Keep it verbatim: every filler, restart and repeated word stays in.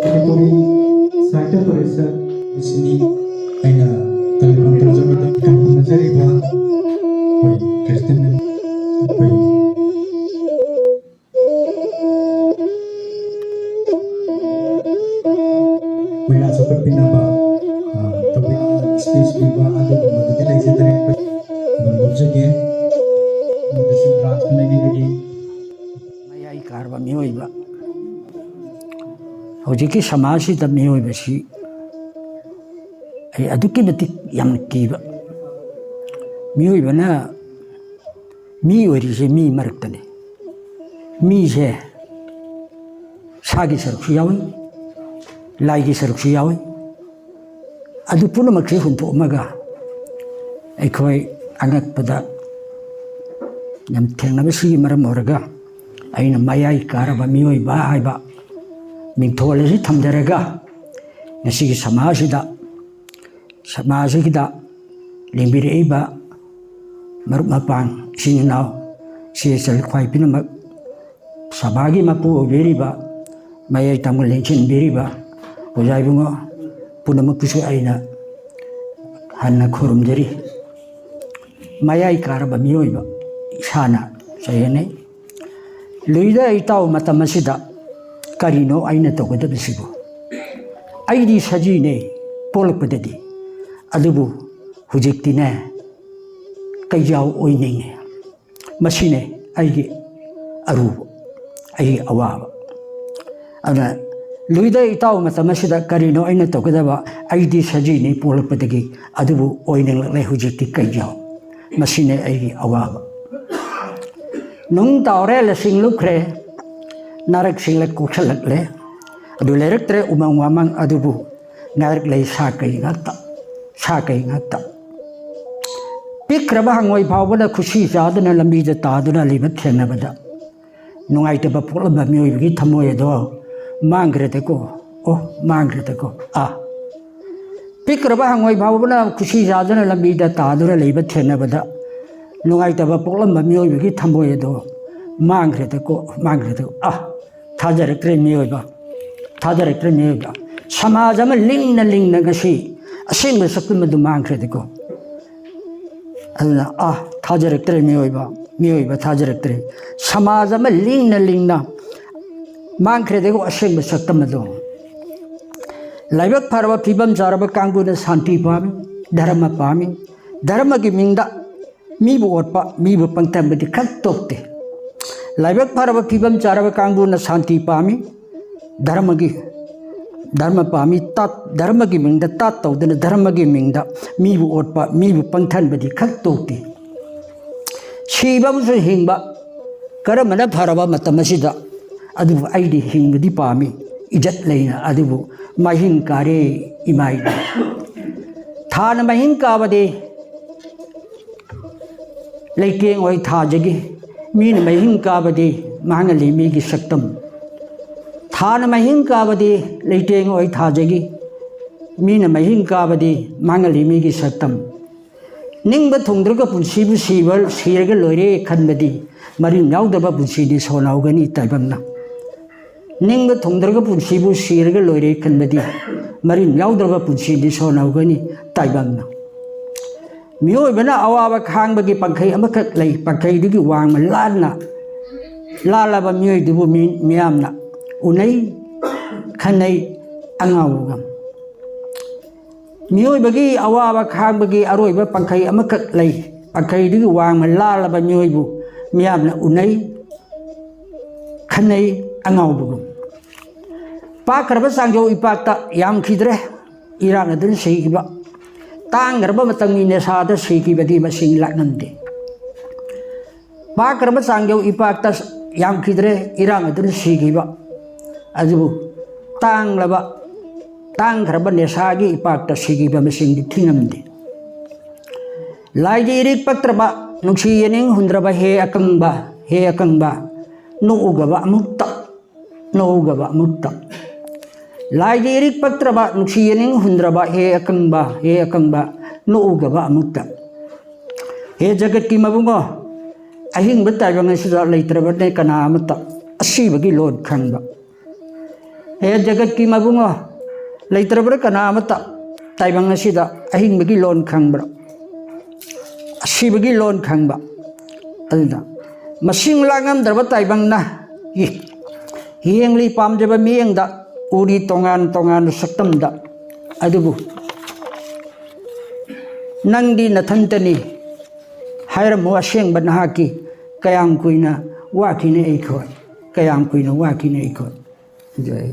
ꯃꯅꯤꯄꯨꯔꯤ ꯁꯥꯍꯤꯇ꯭ꯌ ꯄꯔꯤꯁꯠ ꯑꯁꯤꯅꯤ꯫ ꯑꯩꯅ ꯇꯦꯂꯤꯐꯣꯟ ꯇꯧꯖꯕꯗ ꯈꯨꯔꯨꯝꯖꯔꯤꯕ ꯑꯩꯈꯣꯏ ꯈ꯭ꯔꯤꯁꯇꯤꯌꯟ ꯑꯩꯈꯣꯏ ꯀꯣꯏꯂꯥ ꯆꯥꯎꯈꯠꯄꯤꯅꯕ, ꯑ, ꯇꯧꯕꯤꯅꯕ ꯁ꯭ꯄꯦꯁ ꯄꯤꯕ ꯑꯗꯨꯒꯨꯝꯕꯗꯨꯗꯤ ꯂꯩꯖꯗꯔꯦ꯫ ꯑꯩꯈꯣꯏ ꯑꯗꯨꯝ ꯂꯧꯖꯒꯦ꯫ ꯑꯗꯨꯁꯨ ꯔꯥꯖ ꯈꯨꯟꯅꯩꯒꯤꯗꯒꯤ꯫ ꯃꯌꯥꯏ ꯀꯥꯔꯕ ꯃꯤꯑꯣꯏꯕ, ꯍꯧꯖꯤꯛꯀꯤ ꯁꯃꯥꯖꯁꯤꯗ ꯃꯤꯑꯣꯏꯕꯁꯤ ꯑꯩ ꯑꯗꯨꯛꯀꯤ ꯃꯇꯤꯛ ꯌꯥꯝꯅ ꯀꯤꯕ꯫ ꯃꯤꯑꯣꯏꯕꯅ ꯃꯤ ꯑꯣꯏꯔꯤꯁꯦ ꯃꯤ ꯃꯔꯛꯇꯅꯤ꯫ ꯃꯤꯁꯦ ꯁꯥꯒꯤ ꯁꯔꯨꯛꯁꯨ ꯌꯥꯎꯏ, ꯂꯥꯏꯒꯤ ꯁꯔꯨꯛꯁꯨ ꯌꯥꯎꯏ꯫ ꯑꯗꯨ ꯄꯨꯝꯅꯃꯛꯁꯦ ꯍꯨꯟꯗꯣꯛꯑꯝꯃꯒ ꯑꯩꯈꯣꯏ ꯑꯉꯛꯄꯗ ꯌꯥꯝ ꯊꯦꯡꯅꯕꯁꯤꯒꯤ ꯃꯔꯝ ꯑꯣꯏꯔꯒ ꯑꯩꯅ ꯃꯌꯥꯏ ꯀꯥꯔꯕ ꯃꯤꯑꯣꯏꯕ ꯍꯥꯏꯕ ꯃꯤꯡꯊꯣꯜ ꯑꯁꯤ ꯊꯝꯖꯔꯒ ꯉꯁꯤꯒꯤ ꯁꯃꯥꯖꯁꯤꯗ, ꯁꯃꯥꯖꯁꯤꯗ ꯂꯦꯡꯕꯤꯔꯛꯏꯕ ꯃꯔꯨꯞ ꯃꯄꯥꯡ, ꯏꯆꯤꯟ ꯏꯅꯥꯎ, ꯏꯆꯦ ꯏꯆꯜ ꯈ꯭ꯋꯥꯏ ꯄꯨꯝꯅꯃꯛ, ꯁꯚꯥꯒꯤ ꯃꯄꯨ ꯑꯣꯏꯕꯤꯔꯤꯕ, ꯃꯌꯥꯏ ꯇꯝꯕ ꯂꯦꯡꯁꯤꯟꯕꯤꯔꯤꯕ ꯑꯣꯖꯥ ꯏꯕꯨꯡꯉꯣ ꯄꯨꯝꯅꯃꯛꯄꯨꯁꯨ ꯑꯩꯅ ꯍꯟꯅ ꯈꯨꯔꯨꯝꯖꯔꯤ꯫ ꯃꯌꯥꯏ ꯀꯥꯔꯕ ꯃꯤꯑꯣꯏꯕ ꯏꯁꯥꯅ ꯆꯌꯦꯠꯅꯩ꯫ ꯂꯨꯏꯗ ꯏꯇꯥꯎ, ꯃꯇꯝ ꯑꯁꯤꯗ ꯀꯔꯤꯅꯣ ꯑꯩꯅ ꯇꯧꯒꯗꯕꯁꯤꯕꯨ? ꯑꯩꯗꯤ ꯁꯖꯤꯅꯦ ꯄꯣꯛꯂꯛꯄꯗꯗꯤ, ꯑꯗꯨꯕꯨ ꯍꯧꯖꯤꯛꯇꯤꯅꯦ ꯀꯩꯖꯥꯎ ꯑꯣꯏꯅꯤꯡꯉꯦ꯫ ꯃꯁꯤꯅꯦ ꯑꯩꯒꯤ ꯑꯔꯨꯕ, ꯑꯩꯒꯤ ꯑꯋꯥꯕ꯫ ꯑꯗꯨꯅ ꯂꯨꯏꯗ ꯏꯇꯥꯎ, ꯃꯇꯝ ꯑꯁꯤꯗ ꯀꯔꯤꯅꯣ ꯑꯩꯅ ꯇꯧꯒꯗꯕ? ꯑꯩꯗꯤ ꯁꯖꯤꯅꯤ ꯄꯣꯛꯂꯛꯄꯗꯒꯤ, ꯑꯗꯨꯕꯨ ꯑꯣꯏꯅꯤꯡꯂꯛꯂꯦ ꯍꯧꯖꯤꯛꯇꯤ ꯀꯩꯒꯤꯅꯣ? ꯃꯁꯤꯅꯦ ꯑꯩꯒꯤ ꯑꯋꯥꯕ꯫ ꯅꯨꯡ ꯇꯥꯎꯔꯦ, ꯂꯁꯤꯡ ꯂꯨꯞꯈ꯭ꯔꯦ, ꯅꯥꯔꯛꯁꯤꯡꯂ ꯀꯣꯛꯁꯜꯂꯛꯂꯦ꯫ ꯑꯗꯨ ꯂꯩꯔꯛꯇ꯭ꯔꯦ ꯎꯃꯪ ꯋꯥꯃꯪ, ꯑꯗꯨꯕꯨ ꯉꯥꯏꯔꯛꯂꯦ ꯁꯥ ꯀꯩ ꯉꯥꯛꯇ, ꯁꯥ ꯀꯩ ꯉꯥꯛꯇ꯫ ꯄꯤꯛꯈ꯭ꯔꯕ ꯍꯪꯉꯣꯏ ꯐꯥꯎꯕꯅ ꯈꯨꯁꯤ ꯆꯥꯗꯨꯅ ꯂꯝꯕꯤꯗ ꯇꯥꯗꯨꯅ ꯂꯩꯕ ꯊꯦꯡꯅꯕꯗ ꯅꯨꯡꯉꯥꯏꯇꯕ ꯄꯣꯛꯂꯝꯕ ꯃꯤꯑꯣꯏꯕꯒꯤ ꯊꯃꯣꯏ ꯑꯗꯣ ꯃꯥꯡꯈ꯭ꯔꯦꯗꯀꯣ, ꯑꯣ ꯃꯥꯡꯈ꯭ꯔꯦꯗꯀꯣ꯫ ꯑꯥ, ꯄꯤꯛꯈ꯭ꯔꯕ ꯍꯪꯉꯣꯏ ꯐꯥꯎꯕꯅ ꯈꯨꯁꯤ ꯆꯥꯗꯨꯅ ꯂꯝꯕꯤꯗ ꯇꯥꯗꯨꯅ ꯂꯩꯕ ꯊꯦꯡꯅꯕꯗ ꯅꯨꯡꯉꯥꯏꯇꯕ ꯄꯣꯛꯂꯝꯕ ꯃꯤꯑꯣꯏꯕꯒꯤ ꯊꯃꯣꯏ ꯑꯗꯣ ꯃꯥꯡꯈ꯭ꯔꯦꯗꯀꯣ, ꯃꯥꯡꯈ꯭ꯔꯦꯗꯀꯣ꯫ ꯑꯥ, ꯊꯥꯖꯔꯛꯇ꯭ꯔꯦ ꯃꯤꯑꯣꯏꯕ꯫ ꯊꯥꯖꯔꯛꯇ꯭ꯔꯦ ꯃꯤꯑꯣꯏꯕ꯫ ꯁꯃꯥꯖ ꯑꯃ ꯂꯤꯡꯅ ꯂꯤꯡꯅ ꯉꯁꯤ ꯑꯁꯦꯡꯕ ꯁꯛꯇꯝ ꯑꯗꯨ ꯃꯥꯡꯈ꯭ꯔꯦꯗꯤꯀꯣ꯫ ꯑꯗꯨꯅ ꯑꯥ ꯊꯥꯖꯔꯛꯇ꯭ꯔꯦ ꯃꯤꯑꯣꯏꯕ, ꯃꯤꯑꯣꯏꯕ ꯊꯥꯖꯔꯛꯇ꯭ꯔꯦ꯫ ꯁꯃꯥꯖ ꯑꯃ ꯂꯤꯡꯅ ꯂꯤꯡꯅ ꯃꯥꯡꯈ꯭ꯔꯦꯗꯤꯀꯣ ꯑꯁꯦꯡꯕ ꯁꯛꯇꯝ ꯑꯗꯨ꯫ ꯂꯥꯏꯕꯛ ꯐꯔꯕ ꯐꯤꯕꯝ ꯆꯥꯔꯕ ꯀꯥꯡꯕꯨꯅ ꯁꯥꯟꯇꯤ ꯄꯥꯝꯃꯤ, ꯙꯔꯃ ꯄꯥꯝꯃꯤ꯫ ꯙꯔꯃꯒꯤ ꯃꯤꯡꯗ ꯃꯤꯕꯨ ꯑꯣꯠꯄ, ꯃꯤꯕꯨ ꯄꯪꯊꯝꯕꯗꯤ ꯈꯛ ꯇꯣꯛꯇꯦ꯫ ꯂꯥꯏꯕꯛ ꯐꯔꯕ ꯐꯤꯕꯝ ꯆꯥꯔꯕ ꯀꯥꯡꯕꯨꯅ ꯁꯥꯟꯇꯤ ꯄꯥꯝꯃꯤ, ꯙꯔꯃꯒꯤ, ꯙꯔꯃ ꯄꯥꯝꯃꯤ, ꯇꯥꯠ-, ꯙꯔꯃꯒꯤ ꯃꯤꯡꯗ ꯇꯥꯠ ꯇꯧꯗꯨꯅ ꯙꯔꯃꯒꯤ ꯃꯤꯡꯗ ꯃꯤꯕꯨ ꯑꯣꯠꯄ, ꯃꯤꯕꯨ ꯄꯪꯊꯟꯕꯗꯤ ꯈꯛ ꯇꯣꯛꯇꯦ꯫ ꯁꯤꯕ ꯑꯃꯁꯨꯡ ꯍꯤꯡꯕ ꯀꯔꯝꯕꯅ ꯐꯔꯕ ꯃꯇꯝ ꯑꯁꯤꯗ? ꯑꯗꯨꯕꯨ ꯑꯩꯗꯤ ꯍꯤꯡꯕꯗꯤ ꯄꯥꯝꯃꯤ, ꯏꯖꯠ ꯂꯩꯅ꯫ ꯑꯗꯨꯕꯨ ꯃꯍꯤꯡ ꯀꯥꯔꯦ ꯏꯃꯥ ꯏꯕꯦꯟ꯫ ꯊꯥꯅ ꯃꯍꯤꯡ ꯀꯥꯕꯗꯤ ꯂꯩꯇꯦꯡ ꯑꯣꯏ ꯊꯥꯖꯒꯤ, ꯃꯤꯅ ꯃꯍꯤꯡ ꯀꯥꯕꯗꯤ ꯃꯥꯡꯍꯜꯂꯤ ꯃꯤꯒꯤ ꯁꯛꯇꯝ꯫ ꯊꯥꯅ ꯃꯍꯤꯡ ꯀꯥꯕꯗꯤ ꯂꯩꯇꯦꯡ ꯑꯣꯏ ꯊꯥꯖꯒꯤ, ꯃꯤꯅ ꯃꯍꯤꯡ ꯀꯥꯕꯗꯤ ꯃꯥꯡꯍꯜꯂꯤ ꯃꯤꯒꯤ ꯁꯛꯇꯝ꯫ ꯅꯤꯡꯕ ꯊꯨꯡꯗ꯭ꯔꯒ ꯄꯨꯟꯁꯤꯕꯨ ꯁꯤꯕ, ꯁꯤꯔꯒ ꯂꯣꯏꯔꯦ ꯈꯟꯕꯗꯤ ꯃꯔꯤꯟ ꯌꯥꯎꯗꯕ ꯄꯨꯟꯁꯤꯗꯤ ꯁꯣꯟꯅꯍꯧꯒꯅꯤ ꯇꯥꯏꯕꯪꯅ꯫ ꯅꯤꯡꯕ ꯊꯨꯡꯗ꯭ꯔꯒ ꯄꯨꯟꯁꯤꯕꯨ ꯁꯤꯔꯒ ꯂꯣꯏꯔꯦ ꯈꯟꯕꯗꯤ ꯃꯔꯤꯟ ꯌꯥꯎꯗ꯭ꯔꯕ ꯄꯨꯟꯁꯤꯗꯤ ꯁꯣꯟꯅꯍꯧꯒꯅꯤ ꯇꯥꯏꯕꯪꯅ꯫ ꯃꯤꯑꯣꯏꯕꯅ ꯑꯋꯥꯕ ꯈꯥꯡꯕꯒꯤ ꯄꯥꯡꯈꯩ ꯑꯃꯈꯛ ꯂꯩ꯫ ꯄꯥꯡꯈꯩꯗꯨꯒꯤ ꯋꯥꯡꯃ ꯂꯥꯟꯅ ꯂꯥꯜꯂꯕ ꯃꯤꯑꯣꯏꯗꯨꯕꯨ ꯃꯤ-, ꯃꯤꯌꯥꯝꯅ ꯎꯅꯩ, ꯈꯟꯅꯩ, ꯑꯉꯥꯎꯕꯒꯨꯝ꯫ ꯃꯤꯑꯣꯏꯕꯒꯤ ꯑꯋꯥꯕ ꯈꯥꯡꯕꯒꯤ ꯑꯔꯣꯏꯕ ꯄꯥꯡꯈꯩ ꯑꯃꯈꯛ ꯂꯩ꯫ ꯄꯥꯡꯈꯩꯗꯨꯒꯤ ꯋꯥꯡꯃ ꯂꯥꯜꯂꯕ ꯃꯤꯑꯣꯏꯕꯨ ꯃꯤꯌꯥꯝꯅ ꯎꯅꯩ, ꯈꯟꯅꯩ, ꯑꯉꯥꯎꯕꯒꯨꯝ꯫ ꯄꯥꯛꯈ꯭ꯔꯕ ꯆꯥꯡꯖꯧ ꯏꯄꯥꯛꯇ ꯌꯥꯝꯈꯤꯗ꯭ꯔꯦ ꯏꯔꯥꯡ ꯑꯗꯨꯅ ꯁꯤꯈꯤꯕ꯫ ꯇꯥꯡꯈ꯭ꯔꯕ ꯃꯇꯝꯒꯤ ꯅꯦꯁꯥꯗ ꯁꯤꯈꯤꯕꯗꯤ ꯃꯁꯤꯡ ꯂꯥꯛꯉꯝꯗꯦ꯫ ꯄꯥꯛꯈ꯭ꯔꯕ ꯆꯥꯡꯖꯧ ꯏꯄꯥꯛꯇ ꯌꯥꯝꯈꯤꯗ꯭ꯔꯦ ꯏꯔꯥꯡ ꯑꯗꯨꯅ ꯁꯤꯈꯤꯕ꯫ ꯑꯗꯨꯕꯨ ꯇꯥꯡꯂꯕ, ꯇꯥꯡꯈ꯭ꯔꯕ ꯅꯦꯁꯥꯒꯤ ꯏꯄꯥꯛꯇ ꯁꯤꯈꯤꯕ ꯃꯁꯤꯡꯗꯤ ꯊꯤꯉꯝꯗꯦ꯫ ꯂꯥꯏꯒꯤ ꯏꯔꯤꯛ ꯄꯛꯇ꯭ꯔꯕ, ꯅꯨꯡꯁꯤ ꯌꯦꯅꯤꯡ ꯍꯨꯟꯗ꯭ꯔꯕ ꯍꯦ ꯑꯀꯪꯕ, ꯍꯦ ꯑꯀꯪꯕ, ꯅꯣꯛꯎꯒꯕ ꯑꯃꯨꯛꯇ, ꯅꯣꯛꯎꯒꯕ ꯑꯃꯨꯛꯇ꯫ ꯂꯥꯏꯒꯤ ꯏꯔꯤꯛ ꯄꯛꯇ꯭ꯔꯕ, ꯅꯨꯡꯁꯤ ꯌꯦꯅꯤꯡ ꯍꯨꯟꯗ꯭ꯔꯕ ꯍꯦ ꯑꯀꯪꯕ, ꯍꯦ ꯑꯀꯪꯕ, ꯅꯣꯛꯎꯒꯕ ꯑꯃꯨꯛꯇ꯫ ꯍꯦ ꯖꯒꯠꯀꯤ ꯃꯕꯨꯡꯉꯣ, ꯑꯍꯤꯡꯕ ꯇꯥꯏꯕꯪ ꯑꯁꯤꯗ ꯂꯩꯇ꯭ꯔꯕꯅꯦ ꯀꯅꯥ ꯑꯃꯠꯇ ꯑꯁꯤꯕꯒꯤ ꯂꯣꯟ ꯈꯪꯕ꯫ ꯍꯦ ꯖꯒꯠꯀꯤ ꯃꯕꯨꯡꯉꯣ, ꯂꯩꯇ꯭ꯔꯕ꯭ꯔꯥ ꯀꯅꯥ ꯑꯃꯠꯇ ꯇꯥꯏꯕꯪ ꯑꯁꯤꯗ ꯑꯍꯤꯡꯕꯒꯤ ꯂꯣꯟ ꯈꯪꯕ꯭ꯔꯥ? ꯑꯁꯤꯕꯒꯤ ꯂꯣꯟ ꯈꯪꯕ꯫ ꯑꯗꯨꯅ ꯃꯁꯤꯡ ꯂꯥꯛꯉꯝꯗ꯭ꯔꯕ ꯇꯥꯏꯕꯪꯅ ꯌꯦꯡꯂꯤ ꯄꯥꯝꯖꯕ ꯃꯤꯠꯌꯦꯡꯗ, ꯎꯔꯤ ꯇꯣꯉꯥꯟ ꯇꯣꯉꯥꯟꯕ ꯁꯛꯇꯝꯗ꯫ ꯑꯗꯨꯕꯨ ꯅꯪꯗꯤ ꯅꯊꯟꯇꯅꯤ꯫ ꯍꯥꯏꯔꯝꯃꯨ ꯑꯁꯦꯡꯕ ꯅꯍꯥꯛꯀꯤ꯫ ꯀꯌꯥꯝ ꯀꯨꯏꯅ ꯋꯥꯈꯤꯅꯤ ꯑꯩꯈꯣꯏ? ꯀꯌꯥꯝ ꯀꯨꯏꯅ ꯋꯥꯈꯤꯅꯤ ꯑꯩꯈꯣꯏ? ꯑꯗꯨ ꯑꯩ